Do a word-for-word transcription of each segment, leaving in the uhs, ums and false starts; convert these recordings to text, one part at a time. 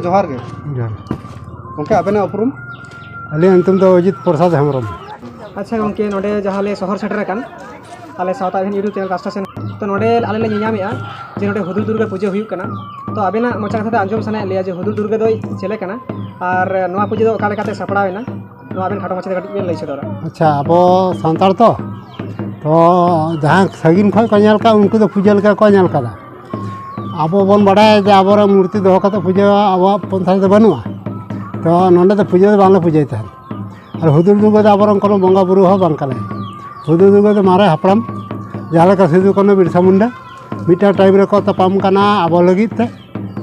ᱡᱚᱦᱟᱨ ᱜᱮ᱾ ᱡᱚᱦᱟᱨ᱾ ᱜᱚᱢᱠᱮ, ᱟᱵᱮᱱᱟᱜ ᱩᱯᱨᱩᱢ? ᱟᱹᱞᱤᱧᱟᱜ ᱧᱩᱛᱩᱢ ᱫᱚ ᱚᱡᱤᱛ ᱯᱨᱚᱥᱟᱫᱽ ᱦᱮᱢᱵᱨᱚᱢ᱾ ᱟᱪᱪᱷᱟ ᱜᱚᱢᱠᱮ, ᱱᱚᱰᱮ ᱡᱟᱦᱟᱸ ᱞᱮ ᱥᱚᱦᱚᱨ ᱥᱮᱴᱮᱨ ᱟᱠᱟᱱ, ᱟᱞᱮ ᱥᱟᱶᱛᱟ ᱟᱹᱫᱤᱢ YouTube ᱪᱮᱱᱮᱞ ᱯᱟᱥᱴᱟ ᱥᱮᱱ, ᱛᱚ ᱱᱚᱰᱮ ᱟᱞᱮ ᱞᱮ ᱧᱮᱧᱟᱢᱮᱫᱼᱟ ᱡᱮ ᱱᱚᱰᱮ ᱦᱩᱫᱩᱲ ᱫᱩᱨᱜᱟᱹ ᱯᱩᱡᱟᱹ ᱦᱩᱭᱩᱜ ᱠᱟᱱᱟ᱾ ᱛᱚ ᱟᱵᱮᱱᱟᱜ ᱢᱚᱪᱟ ᱠᱟᱛᱷᱟ ᱛᱮ ᱟᱸᱡᱚᱢ ᱥᱟᱱᱟᱭᱮᱫ ᱞᱮᱭᱟ ᱡᱮ ᱦᱩᱫᱩᱲ ᱫᱩᱨᱜᱟᱹ ᱫᱚᱭ ᱪᱮᱞᱮ ᱠᱟᱱᱟ ᱟᱨ ᱱᱚᱣᱟ ᱯᱩᱡᱟᱹ ᱫᱚ ᱚᱠᱟ ᱞᱮᱠᱟᱛᱮ ᱥᱟᱯᱲᱟᱣ ᱮᱱᱟ, ᱱᱚᱣᱟ ᱟᱵᱮᱱ ᱠᱷᱟᱴᱚ ᱢᱟᱪᱷᱟ ᱛᱮ ᱠᱟᱹᱴᱤᱡ ᱵᱮᱱ ᱞᱟᱹᱭ ᱥᱚᱫᱚᱨᱟ᱾ ᱟᱪᱪᱷᱟ, ᱟᱵᱚ ᱥᱟᱱᱛᱟᱲ ᱛᱚ, ᱛᱚ ᱡᱟᱦᱟᱸ ᱥᱟᱺᱜᱤᱧ ᱠᱷᱚᱱ ᱠᱚ ᱧᱮᱞ ᱠᱟᱜ, ᱩᱱᱠᱩ ᱫᱚ ᱯᱩᱡᱟᱹ ᱞᱮᱠᱟ ᱠᱚ ᱧᱮᱞ ᱠᱟᱫᱟ᱾ ᱟᱵᱚ ᱵᱚᱱ ᱵᱟᱲᱟᱭᱟ ᱡᱮ ᱟᱵᱚᱨᱮᱱ ᱢᱩᱨᱛᱤ ᱫᱚᱦᱚ ᱠᱟᱛᱮ ᱯᱩᱡᱟᱹ ᱟᱵᱚᱣᱟᱜ ᱯᱚᱱᱛᱷᱟ ᱨᱮᱫᱚ ᱵᱟᱹᱱᱩᱜᱼᱟ᱾ ᱛᱚ ᱱᱚᱸᱰᱮ ᱫᱚ ᱯᱩᱡᱟᱹ ᱫᱚ ᱵᱟᱝᱞᱮ ᱯᱩᱡᱟᱹᱭ ᱛᱟᱦᱮᱸᱫ᱾ ᱟᱨ ᱦᱩᱫᱩᱲ ᱫᱩᱨᱜᱟᱹ ᱫᱚ ᱟᱵᱚᱨᱮᱱ ᱠᱳᱱᱳ ᱵᱚᱸᱜᱟ ᱵᱩᱨᱩ ᱦᱚᱸ ᱵᱟᱝ ᱠᱟᱱᱟᱭ᱾ ᱦᱩᱫᱩᱲ ᱫᱩᱨᱜᱟᱹ ᱫᱚ ᱢᱟᱨᱮ ᱦᱟᱯᱲᱟᱢ, ᱡᱟᱦᱟᱸ ᱞᱮᱠᱟ ᱥᱤᱫᱩ ᱠᱟᱹᱱᱦᱩ ᱵᱤᱨᱥᱟ ᱢᱩᱱᱰᱟ ᱢᱤᱫᱴᱟᱝ ᱴᱟᱭᱤᱢ ᱨᱮᱠᱚ ᱛᱟᱯᱟᱢ ᱠᱟᱱᱟ ᱟᱵᱚ ᱞᱟᱹᱜᱤᱫ ᱛᱮ,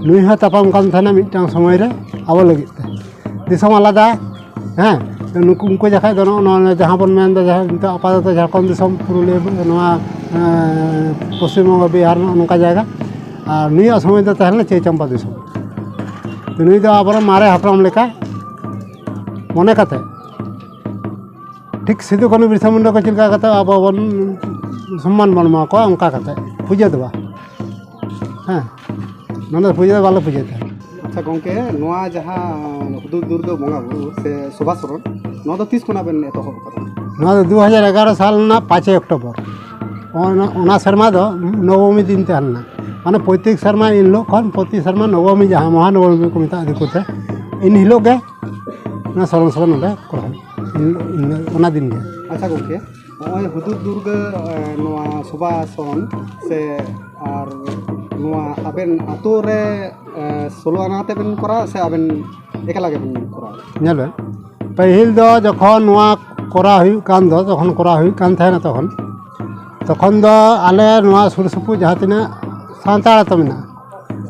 ᱱᱩᱭ ᱦᱚᱸ ᱛᱟᱯᱟᱢ ᱠᱟᱱ ᱛᱟᱦᱮᱱᱟ ᱢᱤᱫᱴᱟᱝ ᱥᱚᱢᱚᱭ ᱨᱮ ᱟᱵᱚ ᱞᱟᱹᱜᱤᱫ ᱛᱮ᱾ ᱫᱤᱥᱚᱢ ᱟᱞᱟᱫᱟ, ᱦᱮᱸ, ᱱᱩᱠᱩ, ᱩᱱᱠᱩ ᱡᱚᱠᱷᱟᱡ ᱫᱚ ᱱᱚᱜᱼᱚ ᱱᱚᱣᱟ ᱡᱟᱦᱟᱸ ᱵᱚᱱ ᱢᱮᱱᱫᱟ, ᱡᱟᱦᱟᱸ ᱱᱤᱛᱚᱜ ᱟᱯᱟᱛᱚᱛᱚ ᱡᱷᱟᱲᱠᱷᱚᱸᱰ ᱫᱤᱥᱚᱢ, ᱯᱩᱨᱩᱞᱤᱭᱟᱹ, ᱱᱚᱣᱟ, ᱮᱸ, ᱯᱚᱥᱪᱤᱢ ᱵᱚᱝᱜᱚ, ᱵᱤᱦᱟᱨ, ᱱᱚᱜᱼᱚ ᱱᱚᱝᱠᱟ ᱡᱟᱭᱜᱟ᱾ ᱟᱨ ᱱᱩᱭᱟᱜ ᱥᱚᱢᱚᱭ ᱫᱚ ᱛᱟᱦᱮᱸ ᱞᱮᱱᱟ ᱪᱟᱹᱭ ᱪᱟᱢᱯᱟ ᱫᱤᱥᱚᱢ᱾ ᱛᱚ ᱱᱩᱭ ᱫᱚ ᱟᱵᱚᱨᱮᱱ ᱢᱟᱨᱮ ᱦᱟᱯᱲᱟᱢ ᱞᱮᱠᱟ ᱢᱚᱱᱮ ᱠᱟᱛᱮ, ᱴᱷᱤᱠ ᱥᱤᱫᱩ ᱠᱟᱹᱱᱦᱩ ᱵᱤᱨᱥᱟ ᱢᱩᱱᱰᱟ ᱠᱚ ᱪᱮᱫ ᱞᱮᱠᱟ ᱠᱟᱛᱮ ᱟᱵᱚ ᱵᱚᱱ ᱥᱚᱢᱢᱟᱱ ᱵᱚᱱ ᱮᱢᱟ ᱠᱚᱣᱟ, ᱚᱱᱠᱟ ᱠᱟᱛᱮ ᱯᱩᱡᱟᱹ ᱫᱚ ᱵᱟᱝ᱾ ᱦᱮᱸ, ᱱᱚᱰᱮ ᱯᱩᱡᱟᱹ ᱫᱚ ᱵᱟᱞᱮ ᱯᱩᱡᱟᱹᱭ ᱛᱟᱦᱮᱸᱫ᱾ ᱟᱪᱪᱷᱟ ᱜᱚᱢᱠᱮ, ᱱᱚᱣᱟ ᱡᱟᱦᱟᱸ ᱦᱩᱫᱩᱲ ᱫᱩᱨᱜᱟᱹ ᱵᱚᱸᱜᱟ ᱵᱩᱨᱩ ᱥᱮ ᱥᱚᱵᱷᱟ ᱥᱚᱨᱚᱱ, ᱱᱚᱣᱟ ᱫᱚ ᱛᱤᱥ ᱠᱷᱚᱱᱟᱜ ᱵᱮᱱ ᱮᱛᱚᱦᱚᱵ ᱟᱠᱟᱫᱟ? ᱱᱚᱣᱟ ᱫᱚ ᱫᱩ ᱦᱟᱡᱟᱨ ᱮᱜᱟᱨᱚ ᱥᱟᱞ ᱨᱮᱱᱟᱜ ᱯᱟᱸᱪᱮᱭ ᱚᱠᱴᱳᱵᱚᱨ᱾ ᱚᱱᱟ, ᱚᱱᱟ ᱥᱮᱨᱢᱟ ᱫᱚ ᱱᱚᱵᱚᱢᱤ ᱫᱤᱱ ᱛᱟᱦᱮᱸ ᱞᱮᱱᱟ᱾ ᱢᱟᱱᱮ ᱯᱨᱚᱛᱮᱠ ᱥᱮᱨᱢᱟ ᱮᱱ ᱦᱤᱞᱳᱜ ᱠᱷᱚᱱ ᱯᱨᱚᱛᱮᱠ ᱥᱮᱨᱢᱟ ᱱᱚᱵᱚᱢᱤ, ᱡᱟᱦᱟᱸ ᱢᱚᱦᱟᱱᱚᱵᱚᱢᱤ ᱠᱚ ᱢᱮᱛᱟᱜᱼᱟ ᱫᱤᱠᱩᱛᱮ, ᱮᱱ ᱦᱤᱞᱳᱜ ᱜᱮ ᱚᱱᱟ ᱥᱚᱨᱚᱱ ᱥᱚᱵᱷᱟ ᱱᱚᱰᱮ ᱠᱚᱨᱟᱣ ᱦᱩᱭᱩᱜᱼᱟ, ᱮᱱ ᱦᱤᱞᱳᱜ, ᱮᱱ ᱦᱤᱞᱳᱜ, ᱚᱱᱟ ᱫᱤᱱ ᱜᱮ᱾ ᱟᱪᱪᱷᱟ ᱜᱚᱢᱠᱮ, ᱱᱚᱜᱼᱚᱭ ᱦᱩᱫᱩᱲ ᱫᱩᱨᱜᱟᱹ, ᱮ, ᱱᱚᱣᱟ ᱥᱚᱵᱷᱟ ᱥᱚᱱ ᱥᱮ ᱟᱨ ᱱᱚᱣᱟ ᱟᱵᱮᱱ ᱟᱛᱳ ᱨᱮ, ᱮ, ᱥᱳᱞᱳ ᱟᱱᱟ ᱛᱮᱵᱮᱱ ᱠᱚᱨᱟᱣᱟ ᱥᱮ ᱟᱵᱮᱱ ᱮᱠᱞᱟ ᱜᱮᱵᱮᱱ ᱠᱚᱨᱟᱣᱟ? ᱧᱮᱞ ᱵᱮᱱ, ᱯᱟᱹᱦᱤᱞ ᱫᱚ ᱡᱚᱠᱷᱚᱱ ᱱᱚᱣᱟ ᱠᱚᱨᱟᱣ ᱦᱩᱭᱩᱜ ᱠᱟᱱ ᱫᱚ, ᱛᱚᱠᱷᱚᱱ ᱠᱚᱨᱟᱣ ᱦᱩᱭᱩᱜ ᱠᱟᱱ ᱛᱟᱦᱮᱱᱟ, ᱛᱚᱠᱷᱚᱱ, ᱛᱚᱠᱷᱚᱱ ᱫᱚ ᱟᱞᱮ ᱱᱚᱣᱟ ᱥᱩᱨ ᱥᱩᱯᱩᱨ ᱡᱟᱦᱟᱸ ᱛᱤᱱᱟᱹᱜ ᱥᱟᱱᱛᱟᱲ ᱟᱛᱳ ᱢᱮᱱᱟᱜᱼᱟ,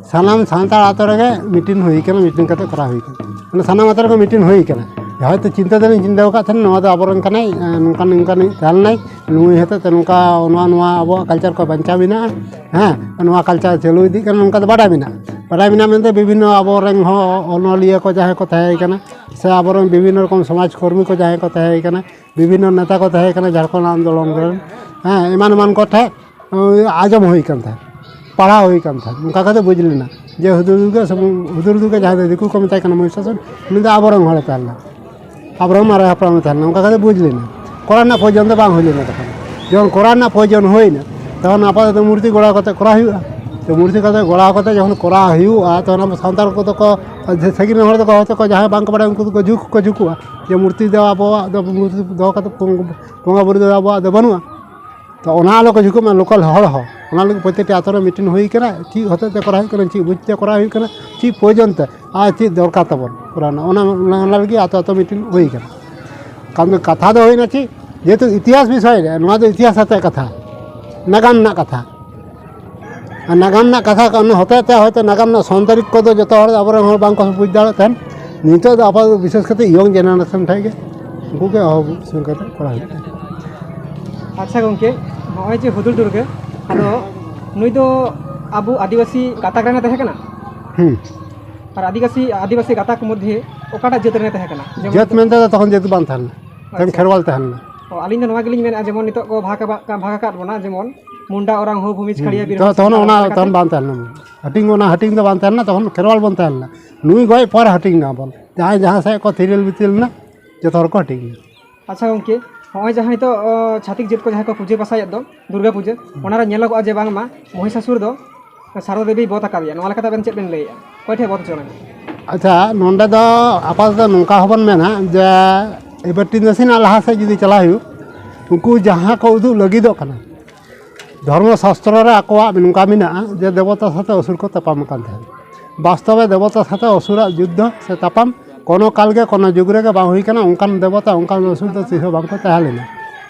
ᱥᱟᱱᱟᱢ ᱥᱟᱱᱛᱟᱲ ᱟᱛᱳ ᱨᱮᱜᱮ ᱢᱤᱴᱤᱝ ᱦᱩᱭ ᱠᱟᱱᱟ, ᱢᱤᱴᱤᱝ ᱠᱟᱛᱮ ᱠᱚᱨᱟᱣ ᱦᱩᱭ ᱠᱟᱱᱟ᱾ ᱢᱟᱱᱮ ᱥᱟᱱᱟᱢ ᱟᱛᱳ ᱨᱮᱜᱮ ᱢᱤᱴᱤᱝ ᱦᱩᱭ ᱠᱟᱱᱟ᱾ ᱦᱚᱭᱛᱳ ᱪᱤᱱᱛᱟᱹ ᱫᱚᱞᱤᱧ ᱪᱤᱱᱛᱟᱹ ᱟᱠᱟᱫ ᱛᱟᱦᱮᱱᱟ, ᱱᱚᱣᱟ ᱫᱚ ᱟᱵᱚᱨᱮᱱ ᱠᱟᱱᱟᱭ, ᱮᱸ, ᱱᱚᱝᱠᱟᱱ ᱱᱚᱝᱠᱟᱱᱤᱡ ᱛᱟᱦᱮᱸ ᱞᱮᱱᱟᱭ, ᱱᱩᱭ ᱦᱚᱛᱮᱡ ᱛᱮ ᱱᱚᱝᱠᱟ ᱱᱚᱣᱟ, ᱱᱚᱣᱟ ᱟᱵᱚᱣᱟᱜ ᱠᱟᱞᱪᱟᱨ ᱠᱚ ᱵᱟᱧᱪᱟᱣ ᱢᱮᱱᱟᱜᱼᱟ᱾ ᱦᱮᱸ, ᱱᱚᱣᱟ ᱠᱟᱞᱪᱟᱨ ᱪᱟᱹᱞᱩ ᱤᱫᱤᱜ ᱠᱟᱱᱟ, ᱱᱚᱝᱠᱟ ᱫᱚ ᱵᱟᱰᱟᱭ ᱢᱮᱱᱟᱜᱼᱟ᱾ ᱵᱟᱰᱟᱭ ᱢᱮᱱᱟᱜᱼᱟ ᱢᱮᱱᱛᱮ ᱵᱤᱵᱷᱤᱱᱱᱚ ᱟᱵᱚᱨᱮᱱ ᱦᱚᱸ ᱚᱱᱚᱞᱤᱭᱟᱹ ᱠᱚ ᱡᱟᱦᱟᱸᱭ ᱠᱚ ᱛᱟᱦᱮᱸ ᱠᱟᱱᱟ, ᱥᱮ ᱟᱵᱚᱨᱮᱱ ᱵᱤᱵᱷᱤᱱᱱᱚ ᱨᱚᱠᱚᱢ ᱥᱚᱢᱟᱡᱽ ᱠᱚᱨᱢᱤ ᱠᱚ ᱡᱟᱦᱟᱸᱭ ᱠᱚ ᱛᱟᱦᱮᱸ ᱠᱟᱱᱟ, ᱵᱤᱵᱷᱤᱱᱱᱚ ᱱᱮᱛᱟ ᱠᱚ ᱛᱟᱦᱮᱸ ᱠᱟᱱᱟ ᱡᱷᱟᱲᱠᱷᱚᱸᱰ ᱟᱱᱫᱳᱞᱚᱱ ᱨᱮᱱ, ᱦᱮᱸ, ᱮᱢᱟᱱ ᱮᱢᱟᱱ ᱠᱚ ᱴᱷᱮᱱ, ᱳᱭ, ᱟᱸᱡᱚᱢ ᱦᱩᱭ ᱠᱟᱱ ᱛᱟᱦᱮᱸᱫ᱾ ᱯᱟᱲᱦᱟᱣ ᱦᱩᱭ ᱠᱟᱱ ᱛᱟᱦᱮᱸᱫ᱾ ᱚᱱᱠᱟ ᱠᱟᱛᱮ ᱵᱩᱡᱽ ᱞᱮᱱᱟ ᱡᱮ ᱦᱩᱫᱩᱲ ᱫᱩᱨᱜᱟᱹ ᱥᱮ ᱦᱩᱫᱩᱲ ᱫᱩᱨᱜᱟᱹ, ᱡᱟᱦᱟᱸᱭ ᱫᱚ ᱫᱤᱠᱩ ᱠᱚ ᱢᱮᱛᱟᱭ ᱠᱟᱱᱟ ᱢᱚᱦᱤᱥᱟᱥᱩᱨ, ᱩᱱᱤ ᱫᱚ ᱟᱵᱚᱨᱮᱱ ᱦᱚᱲᱮ ᱛᱟᱦᱮᱸ ᱞᱮᱱᱟ, ᱟᱵᱚᱨᱮᱱ ᱢᱟᱨᱮ ᱦᱟᱯᱲᱟᱢᱮ ᱛᱟᱦᱮᱸ ᱞᱮᱱᱟ, ᱚᱱᱠᱟ ᱠᱟᱛᱮ ᱵᱩᱡᱽ ᱞᱮᱱᱟ᱾ ᱠᱚᱨᱟᱣ ᱨᱮᱱᱟᱜ ᱯᱨᱚᱭᱳᱡᱚᱱ ᱫᱚ ᱵᱟᱝ ᱦᱩᱭ ᱞᱮᱱᱟ ᱛᱚᱠᱷᱚᱱ᱾ ᱡᱚᱠᱷᱚᱱ ᱠᱚᱨᱟᱣ ᱨᱮᱱᱟᱜ ᱯᱨᱚᱭᱳᱡᱚᱱ ᱦᱩᱭᱱᱟ, ᱛᱚᱠᱷᱚᱱ ᱟᱯᱟᱛᱚᱛᱚ ᱢᱩᱨᱛᱤ ᱜᱚᱲᱟᱣ ᱠᱟᱛᱮ ᱠᱚᱨᱟᱣ ᱦᱩᱭᱩᱜᱼᱟ᱾ ᱛᱚ ᱢᱩᱨᱛᱤ ᱠᱟᱛᱮ ᱜᱚᱲᱟᱣ ᱠᱟᱛᱮ ᱡᱚᱠᱷᱚᱱ ᱠᱚᱨᱟᱣ ᱦᱩᱭᱩᱜᱼᱟ, ᱛᱚᱠᱷᱚᱱ ᱟᱵᱚ ᱥᱟᱱᱛᱟᱲ ᱠᱚᱫᱚ ᱠᱚ, ᱥᱟᱺᱜᱤᱧ ᱨᱮᱱ ᱦᱚᱲ ᱫᱚᱠᱚ ᱦᱚᱭᱛᱳ ᱠᱚ, ᱡᱟᱦᱟᱸᱭ ᱵᱟᱝ ᱠᱚ ᱵᱟᱲᱟᱭᱟ, ᱩᱱᱠᱩ ᱫᱚᱠᱚ ᱡᱷᱩᱠ ᱠᱚ ᱡᱷᱩᱠᱩᱜᱼᱟ ᱡᱮ ᱢᱩᱨᱛᱤ ᱫᱚ ᱟᱵᱚᱣᱟᱜ ᱫᱚ, ᱢᱩᱨᱛᱤ ᱫᱚᱦᱚ ᱠᱟᱛᱮ ᱵᱚᱸᱜᱟ ᱵᱩᱨᱩ ᱫᱚ ᱟᱵᱚᱣᱟᱜ ᱫᱚ ᱵᱟᱹᱱᱩᱜᱼᱟ᱾ ᱛᱚ ᱚᱱᱟ ᱟᱞᱚ ᱠᱚ ᱡᱷᱩᱠᱩᱜ ᱢᱟ ᱞᱳᱠᱟᱞ ᱦᱚᱲ ᱦᱚᱸ᱾ ᱚᱱᱟ ᱞᱟᱹᱜᱤᱫ ᱯᱨᱚᱛᱮᱠᱴᱤ ᱟᱛᱳ ᱨᱮ ᱢᱤᱴᱤᱝ ᱦᱩᱭ ᱠᱟᱱᱟ, ᱪᱮᱫ ᱦᱚᱛᱮᱡ ᱛᱮ ᱠᱚᱨᱟᱣ ᱦᱩᱭᱩᱜ ᱠᱟᱱᱟ, ᱪᱮᱫ ᱵᱩᱡᱽ ᱛᱮ ᱠᱚᱨᱟᱣ ᱦᱩᱭᱩᱜ ᱠᱟᱱᱟ, ᱪᱮᱫ ᱯᱨᱚᱭᱳᱡᱚᱱ ᱛᱮ ᱟᱨ ᱪᱮᱫ ᱫᱚᱨᱠᱟᱨ ᱛᱟᱵᱚᱱ ᱠᱚᱨᱟᱣ ᱨᱮᱱᱟᱜ, ᱚᱱᱟ, ᱚᱱᱟ, ᱚᱱᱟ ᱞᱟᱹᱜᱤᱫ ᱟᱛᱳ ᱟᱛᱳ ᱢᱤᱴᱤᱝ ᱦᱩᱭ ᱠᱟᱱᱟ᱾ ᱠᱟᱨᱚᱱ ᱠᱟᱛᱷᱟ ᱫᱚ ᱦᱩᱭᱱᱟ ᱪᱮᱫ, ᱡᱮᱦᱮᱛᱩ ᱤᱛᱤᱦᱟᱥ ᱵᱤᱥᱚᱭ ᱨᱮ, ᱱᱚᱣᱟ ᱫᱚ ᱤᱛᱤᱦᱟᱥ ᱟᱛᱮ ᱠᱟᱛᱷᱟ, ᱱᱟᱜᱟᱢ ᱨᱮᱱᱟᱜ ᱠᱟᱛᱷᱟ᱾ ᱟᱨ ᱱᱟᱜᱟᱢ ᱨᱮᱱᱟᱜ ᱠᱟᱛᱷᱟ ᱠᱟᱱᱟ, ᱦᱚᱛᱮᱡ ᱛᱮ ᱦᱚᱭᱛᱳ ᱱᱟᱜᱟᱢ ᱨᱮᱱᱟᱜ ᱥᱚᱱ ᱛᱟᱹᱨᱤᱠᱷ ᱠᱚᱫᱚ ᱡᱚᱛᱚ ᱦᱚᱲ ᱟᱵᱚᱨᱮᱱ ᱦᱚᱲ ᱵᱟᱝ ᱠᱚ ᱵᱩᱡᱽ ᱫᱟᱲᱮᱭᱟᱜ ᱛᱟᱦᱮᱸᱫ᱾ ᱱᱤᱛᱚᱜ ᱫᱚ ᱟᱵᱚ ᱵᱤᱥᱮᱥ ᱠᱟᱛᱮ ᱤᱭᱚᱝ ᱡᱮᱱᱟᱨᱮᱥᱚᱱ ᱴᱷᱮᱱ ᱜᱮ ᱩᱱᱠᱩ ᱜᱮ ᱚᱵᱚᱥᱥᱳᱭ ᱠᱟᱛᱮ ᱠᱚᱨᱟᱣ ᱦᱩᱭᱩᱜ ᱛᱟᱦᱮᱸᱫ᱾ ᱟᱪᱪᱷᱟ ᱜᱚᱢᱠᱮ, ᱱᱚᱜᱼᱚᱭ ᱡᱮ ᱦᱩᱫᱩᱲ ᱫᱩᱨᱜᱟᱹ, ᱟᱫᱚ ᱱᱩᱭ ᱫᱚ ᱟᱵᱚ ᱟᱹᱫᱤᱵᱟᱹᱥᱤ ᱜᱟᱛᱟᱠ ᱨᱮᱱᱮ ᱛᱟᱦᱮᱸ ᱠᱟᱱᱟ? ᱦᱩᱸ᱾ ᱟᱨ ᱟᱹᱫᱤᱵᱟᱹᱥᱤ, ᱟᱹᱫᱤᱵᱟᱹᱥᱤ ᱜᱟᱛᱟᱠ ᱢᱚᱫᱽᱫᱷᱮ ᱚᱠᱟᱴᱟᱜ ᱡᱟᱹᱛ ᱨᱮᱱᱮ ᱛᱟᱦᱮᱸ ᱠᱟᱱᱟ? ᱡᱮᱢᱚᱱ ᱡᱟᱹᱛ ᱢᱮᱱᱛᱮ ᱫᱚ ᱛᱚᱠᱷᱚᱱ ᱡᱟᱹᱛ ᱵᱟᱝ ᱛᱟᱦᱮᱸ ᱞᱮᱱᱟ, ᱛᱚᱠᱷᱚᱱ ᱟᱪᱪᱷᱟ᱾ ᱠᱷᱮᱨᱣᱟᱞ ᱛᱟᱦᱮᱸ ᱞᱮᱱᱟ᱾ ᱚ, ᱟᱹᱞᱤᱧ ᱫᱚ ᱱᱚᱣᱟ ᱜᱮᱞᱤᱧ ᱢᱮᱱᱟ, ᱡᱮᱢᱚᱱ ᱱᱤᱛᱚᱜ ᱠᱚ ᱵᱷᱟᱜᱽ ᱟᱠᱟᱫ, ᱵᱷᱟᱜᱽ ᱟᱠᱟᱫ ᱵᱚᱱᱟ, ᱡᱮᱢᱚᱱ ᱢᱩᱱᱰᱟ, ᱳᱨᱟᱝ, ᱦᱳ, ᱵᱷᱩᱢᱤᱡᱽ, ᱦᱩᱸ᱾ ᱠᱷᱟᱲᱤᱭᱟ, ᱵᱤᱨ, ᱛᱚ-, ᱛᱚᱠᱷᱚᱱ ᱚᱱᱟ ᱞᱮᱠᱟᱛᱮ᱾ ᱛᱚᱠᱷᱚᱱ ᱵᱟᱝ ᱛᱟᱦᱮᱸ ᱞᱮᱱᱟ, ᱦᱟᱹᱴᱤᱧ, ᱚᱱᱟ ᱦᱟᱹᱴᱤᱧ ᱫᱚ ᱵᱟᱝ ᱛᱟᱦᱮᱸ ᱞᱮᱱᱟ, ᱛᱚᱠᱷᱚᱱ ᱠᱷᱮᱨᱣᱟᱞ ᱵᱚᱱ ᱛᱟᱦᱮᱸ ᱞᱮᱱᱟ᱾ ᱱᱩᱭ ᱜᱚᱡ ᱯᱚᱨ ᱦᱟᱹᱴᱤᱧ ᱮᱱᱟ ᱵᱚᱱ, ᱡᱟᱦᱟᱸᱭ ᱡᱟᱦᱟᱸ ᱥᱮᱫ ᱠᱚ ᱛᱤᱨᱤᱞ ᱵᱤᱛᱤᱞ ᱮᱱᱟ, ᱡᱚᱛᱚ ᱦᱚᱲ ᱠᱚ ᱦᱟᱹᱴᱤᱧ ᱮᱱᱟ᱾ ᱟᱪᱪᱷᱟ ᱜᱚᱢᱠᱮ, ᱱᱚᱜᱼᱚᱭ ᱡᱟᱦᱟᱸ ᱱᱤᱛᱚᱜ, ᱚ, ᱪᱷᱟᱹᱛᱤᱠ ᱡᱟᱹᱛ ᱠᱚ ᱡᱟᱦᱟᱸ ᱠᱚ ᱯᱩᱡᱟᱹ ᱯᱟᱥᱟᱭᱮᱫ ᱫᱚ ᱫᱩᱨᱜᱟ ᱯᱩᱡᱟᱹ, ᱚᱱᱟᱨᱮ ᱧᱮᱞᱚᱜᱚᱜᱼᱟ ᱡᱮ ᱵᱟᱝᱢᱟ ᱢᱚᱦᱤᱥᱟᱥᱩᱨ ᱫᱚ ᱥᱟᱨᱚᱫᱟ ᱫᱮᱵᱤᱭ ᱵᱚᱫ ᱟᱠᱟᱫᱮᱭᱟ, ᱱᱚᱣᱟ ᱞᱮᱠᱟᱛᱮ ᱟᱵᱮᱱ ᱪᱮᱫ ᱵᱮᱱ ᱞᱟᱹᱭᱮᱫᱼᱟ? ᱚᱠᱚᱭ ᱴᱷᱮᱱ ᱵᱚᱫ ᱦᱚᱪᱚ ᱞᱮᱱᱟ? ᱟᱪᱪᱷᱟ, ᱱᱚᱰᱮ ᱫᱚ ᱟᱯᱟᱛᱚᱛᱚ ᱱᱚᱝᱠᱟ ᱦᱚᱸᱵᱚᱱ ᱢᱮᱱᱟ ᱡᱮ ᱮᱵᱟᱨ ᱴᱤ ᱱᱟᱥᱮᱱᱟᱜ ᱞᱟᱦᱟ ᱥᱮᱫ ᱡᱩᱫᱤ ᱪᱟᱞᱟᱜ ᱦᱩᱭᱩᱜ, ᱩᱱᱠᱩ ᱡᱟᱦᱟᱸ ᱠᱚ ᱩᱫᱩᱜ ᱞᱟᱹᱜᱤᱫᱚᱜ ᱠᱟᱱᱟ, ᱫᱷᱚᱨᱢᱚ ᱥᱟᱥᱛᱨᱚ ᱨᱮ ᱟᱠᱚᱣᱟᱜ ᱱᱚᱝᱠᱟ ᱢᱮᱱᱟᱜᱼᱟ ᱡᱮ ᱫᱮᱵᱚᱛᱟ ᱥᱟᱛᱮ ᱚᱥᱩᱨ ᱠᱚ ᱛᱟᱯᱟᱢ ᱟᱠᱟᱱ ᱛᱟᱦᱮᱸᱫ᱾ ᱵᱟᱥᱛᱚᱵᱮ ᱫᱮᱵᱚᱛᱟ ᱥᱟᱛᱮ ᱚᱥᱩᱨᱟᱜ ᱡᱩᱫᱽᱫᱷᱚ ᱥᱮ ᱛᱟᱯᱟᱢ ᱠᱳᱱᱳ ᱠᱟᱞ ᱜᱮ ᱠᱳᱱᱳ ᱡᱩᱜᱽ ᱨᱮᱜᱮ ᱵᱟᱝ ᱦᱩᱭ ᱠᱟᱱᱟ᱾ ᱚᱱᱠᱟᱱ ᱫᱮᱵᱚᱛᱟ, ᱚᱱᱠᱟᱱ ᱚᱥᱩᱨ ᱫᱚ ᱛᱤᱥ ᱦᱚᱸ ᱵᱟᱝ ᱠᱚ ᱛᱟᱦᱮᱸ ᱞᱮᱱᱟ᱾